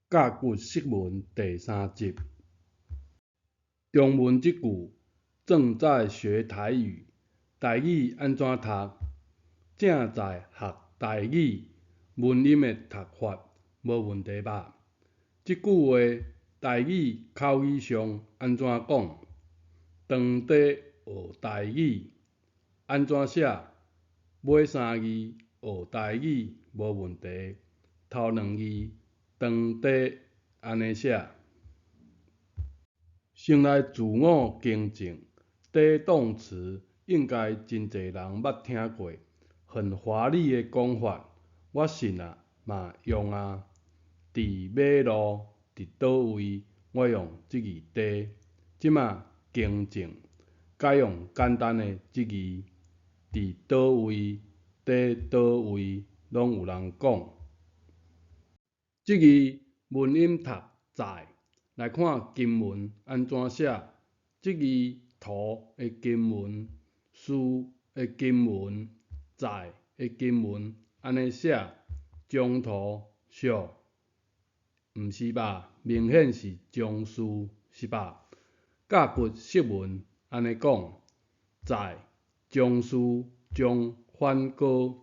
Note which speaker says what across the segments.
Speaker 1: 甲骨釋文第三集，中文這句正在學台語，台語按怎讀？正在學台語，文音的讀法無問題吧？這句話台語口語上按怎講？當地學台語，按怎寫？尾三字學台語無問題，頭兩字當地按呢寫。先來自我更正，佇動詞應該真濟人捌聽過，很華麗的講法，我信啊嘛用啊。佇馬路佇佗位，我用這字佇。這馬更正，改用簡單的這字，佇佗位，佇佗位，攏有人講。這字文音讀在，來看金文按怎寫。這字塗的金文，事的金文，在的金文，按呢寫，中途俗，毋是吧？明顯是中事，是吧？甲骨釋文按呢講，在將事將反戈，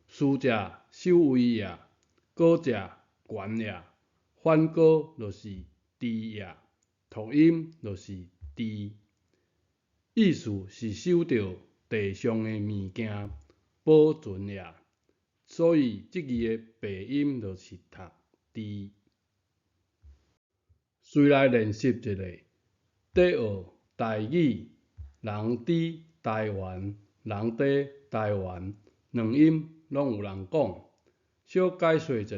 Speaker 1: 事者守衛也，戈者懸也，反戈就是治也，讀音就是治，意思是守著地上的物件，保存也，所以這字的白音就是讀治。隨來練習一下，佇學台語，人佇台灣，人佇台灣，兩音攏有人講。小解說一下，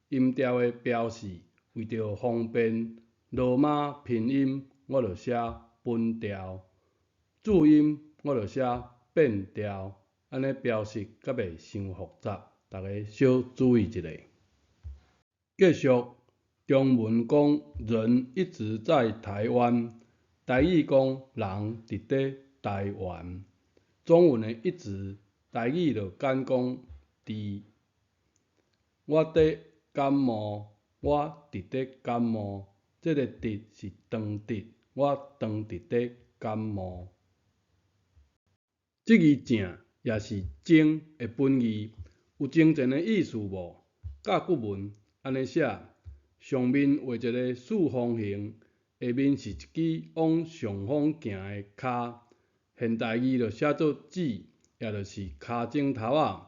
Speaker 1: 音調的標示，為著方便，羅馬拼音我就寫本調，注音我就寫變調，按呢標示較袂傷複雜，逐家小注意一下。繼續，中文講人一直在台灣，台語講人直佇台灣。中文的一直，台語就簡講佇。我佇感冒，我直佇感冒，這个直是長直，我長直佇感冒。這字正也是征的本義，有征戰的意思無？甲骨文按呢寫，上面畫一个四方形，下面是一支往上方行的跤。現代字就寫做指，也就是跤鐘頭仔，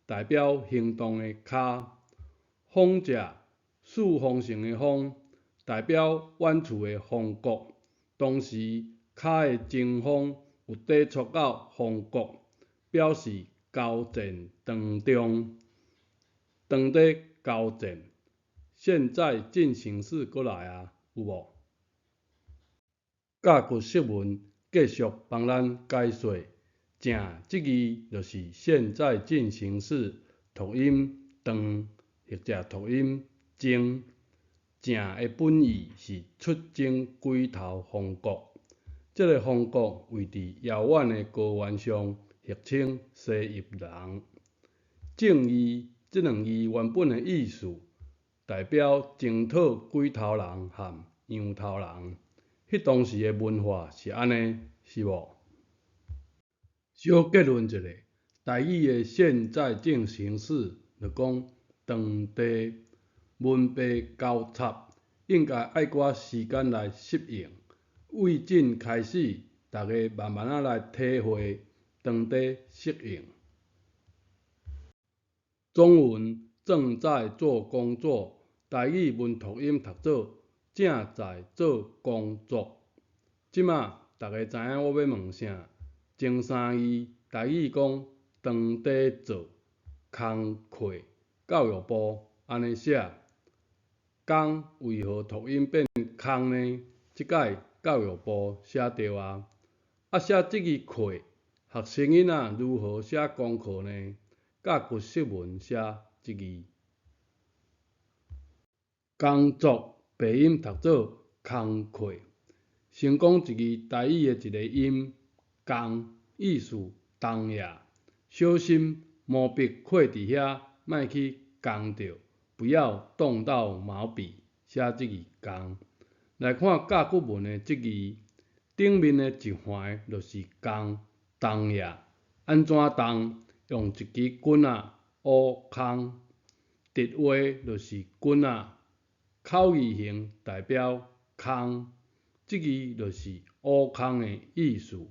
Speaker 1: 代表行動的跤。方者，四方形的方，代表遠處的方國。當時跤的前方有抵觸到方國，表示交戰當中，當佇交戰。現在進行式閣來啊，有無？甲骨釋文繼續幫咱解說，正這字就是現在進行式，讀音當或者讀音征。正的本意是出征鬼頭方國，這个方國位佇遙遠的高原上，俗稱西域人。正義這兩字原本的意思，代表征討鬼頭人和羊頭人。彼當時的文化是按呢，是無？小結論一下，台語的現在進行式就講當佇文白交插，應該愛寡時間來適應。魏晉開始，逐家慢慢仔來體會，當佇適應。中文正在做工作，台語文讀音讀做正在做工作。這馬逐家知影我欲問啥？前三字台語講當佇做工課，教育部按呢寫。工為何讀音變空呢？這擺教育部寫對啊。啊寫這字課，學生囡仔如何寫功課呢？甲骨釋文寫這字。工作白音讀做空課。先講一字台語的一个音，工，意思重也。小心毛筆扣佇遐，莫去工著，不要動到毛筆，寫這字仝。來看甲骨文的這字，頂面的一橫就是工，動也。按怎動？用一支棍仔挖空，直畫就是棍仔，口字形代表空，這字就是挖空的意思，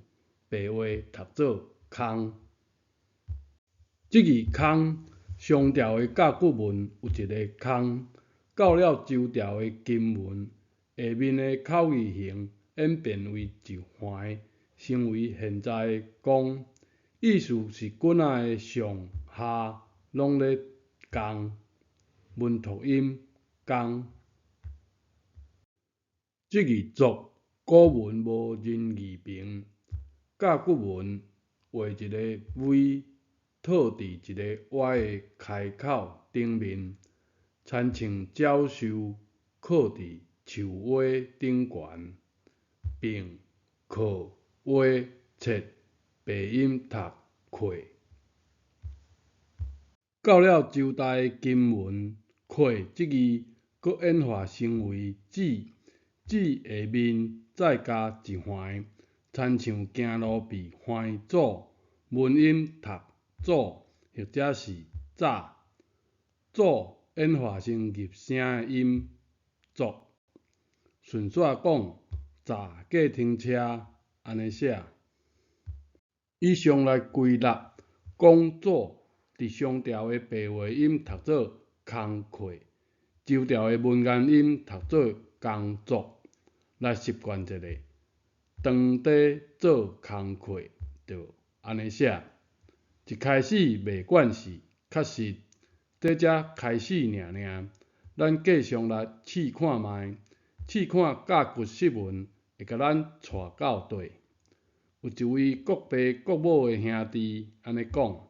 Speaker 1: 白話讀做空。這字空，商朝的甲骨文有一个空，到了周朝的金文，下面的口字形演变为一橫，成为现在的弓，意思是棍仔的上下攏咧仝，文读音工。這字作，古文無人字旁，甲骨文畫一个 V 套佇一个 Y 的開口頂面，親像鳥獸靠佇樹尾頂懸，並靠畫切白音讀契。到了周代的金文，契這字閣演化成為子，子下面再加一橫，親像行路被橫阻，文音讀祖或者是早，祖演化成入聲的音作。順紲講，炸計程車按呢寫。以上來歸納，講祖佇商朝的白話音讀做空契，周朝的文言音讀做工作。來習慣一下，當地做工課，就按呢寫。一開始袂慣勢，確實，這才開始爾爾。咱繼續來試看覓，試看甲骨釋文會共咱帶到佗。有一位郭爸郭母的兄弟按呢講：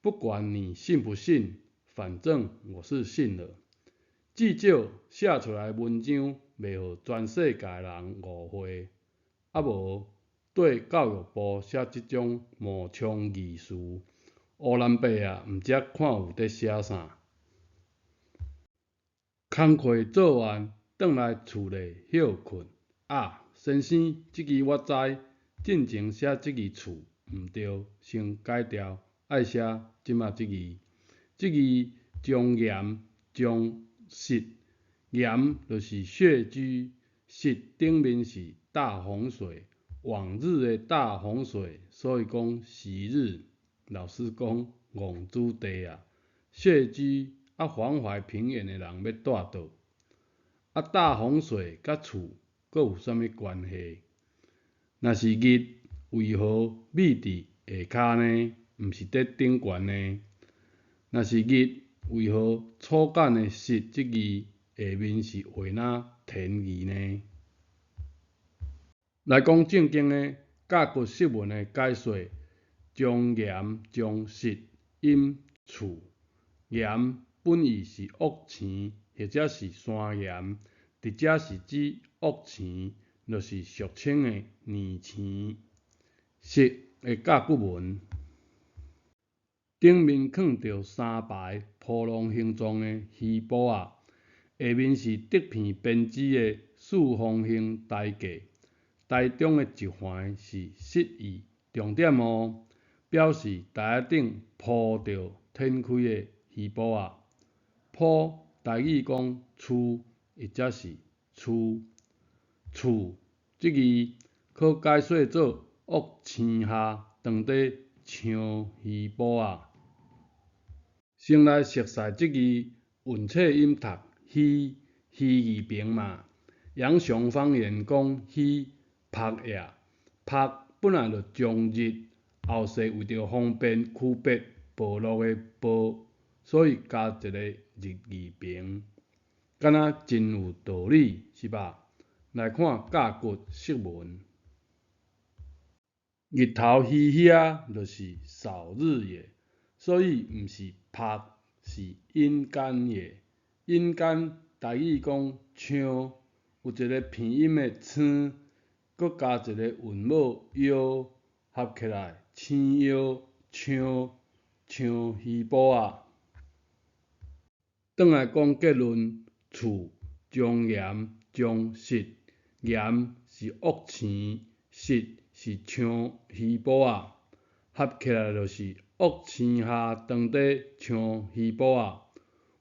Speaker 1: 不管你信不信，反正我是信了。至少寫出來文章袂予全世界人誤會。啊無，對教育部寫這種冒充字詞，烏蘭伯啊，毋知看有佇寫啥。工課做完，轉來厝內歇睏。啊，先生，這字我知，進前寫這字厝毋對，先改掉，愛寫這馬這字。這字將岩將蝕，岩就是穴居，蝕頂面是大洪水，往日的大洪水，所以講昔日。老師講戇子地啊，穴居啊，黃淮平原的人欲蹛佗？啊，大洪水佮厝閣有啥物關係？若是日，為何覕佇下跤呢？毋是佇頂懸呢？若是日，為何楚簡的蝕這字下面是畫若田字呢？來講正經的甲骨釋文的解說，將岩將蝕音厝岩本意是惡青或者是山岩，佇遮是指惡青，就是俗稱的年青。蝕的甲骨文頂面囥著三排波浪形狀的魚脯仔，下面是竹片編織的四方形台架，台中的一環是蝕意，重點哦，表示台仔頂鋪著展開的魚脯仔。鋪台語講厝或者是厝，厝這字可解說做惡青下當地像魚脯仔。先來熟似這字韻切音讀魚，魚字旁嘛。揚雄方言講魚曝也，曝本來就將日，後世為著方便區別部落的部，所以加一个日字旁，敢若真有道理，是吧？來看甲骨釋文，日頭魚遐就是掃日也，所以毋是曝，是陰間也。陰間台語講槍，有一个鼻音的撐，閣加一个韻母腰，合起來青腰槍，像魚脯仔。轉來講結論，厝將嚴將實，嚴是惡生，實是像魚埔仔，合起來就是惡生蝦當底像魚埔仔。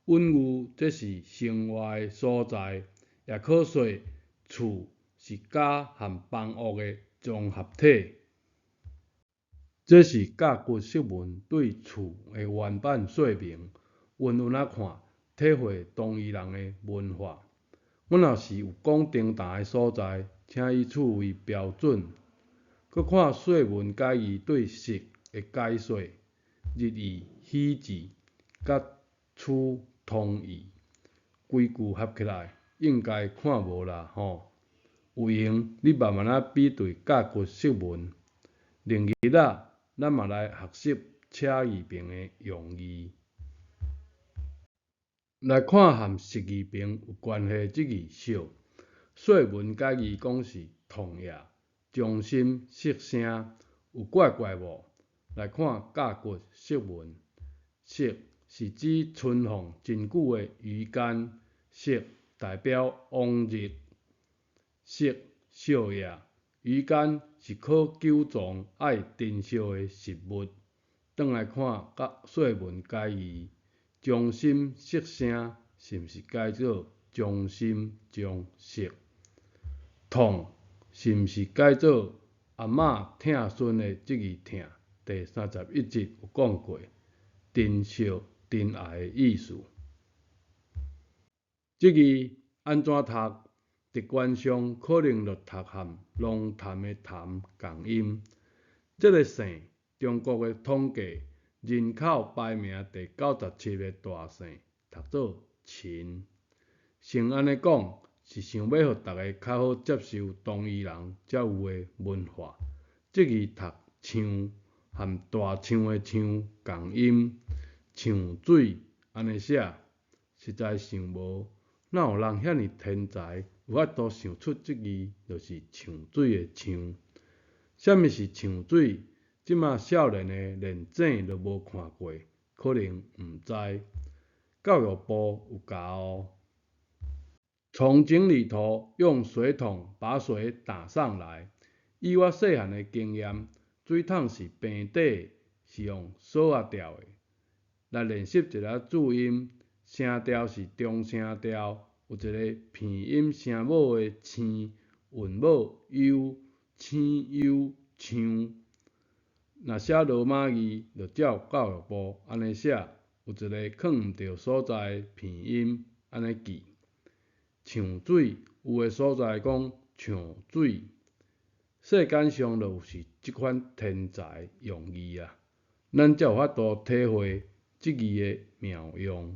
Speaker 1: 隱喻這是生活的所在，也可說厝是家和房屋的綜合體。這是甲骨釋文對厝的原版說明，阮有哪看，體會東夷人的文化。阮若是有講重澹的所在，請以此為標準。閣看說文解義對食的解說，日義、喜字，佮此同義，規句合起來應該看無啦吼。有閒你慢慢仔比對甲骨釋文。另日仔，咱嘛來學習車字旁的用字。來看和食字旁有關係這字惜，說文解字講是痛也，將心惜聲，有怪怪無？來看甲骨釋文，惜是指存放真久的魚乾，惜代表往日，惜惜也，魚乾是可久藏愛珍惜的食物。轉來看佮說文解字，將心惜聲是毋是解做將心將惜？痛是毋是解做阿嬤疼孫的這字疼？第31集有講過，珍惜、珍愛的意思。這字按怎讀？直觀上可能就讀和濃淡的淡仝音。這个姓，中國的統計人口排名第97个大姓，讀做秦。先按呢講，是想欲予逐家較好接受東夷人才有的文化。這字讀象，和大象的象仝音，象水按呢寫，實在想無，哪有人遐爾天才，有法度想出這字就是象水的象。啥物是象水？這馬少年的連井都無看過，可能毋知。教育部有教哦。從井裡頭用水桶把水打上來。以我細漢的經驗，水桶是平底，是用索仔吊的。來練習一下注音，聲調是中聲調，有一个鼻音聲母的聲，韻母 u，聲 u 像。若寫羅馬字，就照教育部按呢寫，有一个囥毋著所在的鼻音，按呢記。象水，有的所在講象水。世間上就有是這款天才用字啊，咱才有法度體會這字的妙用。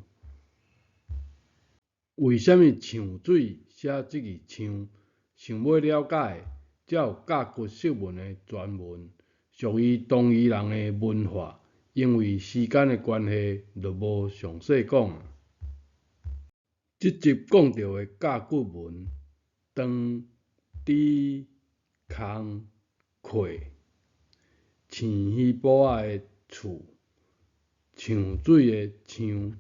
Speaker 1: 為啥物象水寫這字像？想欲了解，才有甲骨釋文的專文，屬於東夷人的文化。因為時間的關係，就無詳細講。這集講著的甲骨文，長、豬、空、闊、飼魚埔仔的厝、象水的象。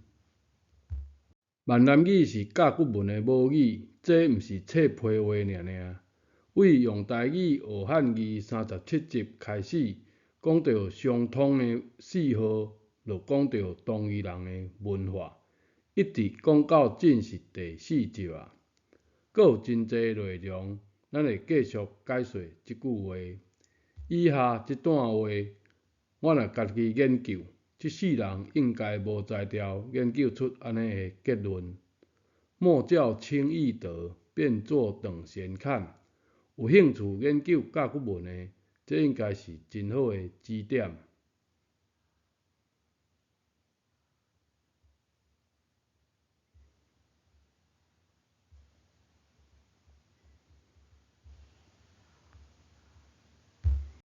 Speaker 1: 閩南語是甲骨文的母語，這毋是冊皮話爾爾。為用台語學漢字37集開始，講著相通的四號，就講著東夷人的文化，一直講到進是第四集啊。閣有真濟內容，咱會繼續解說這句話。以下這段話，我若家己研究，這世人應該無才調研究出按呢的結論。莫教輕易得，便作等閒看。有興趣研究甲骨文的，這應該是真好的支點。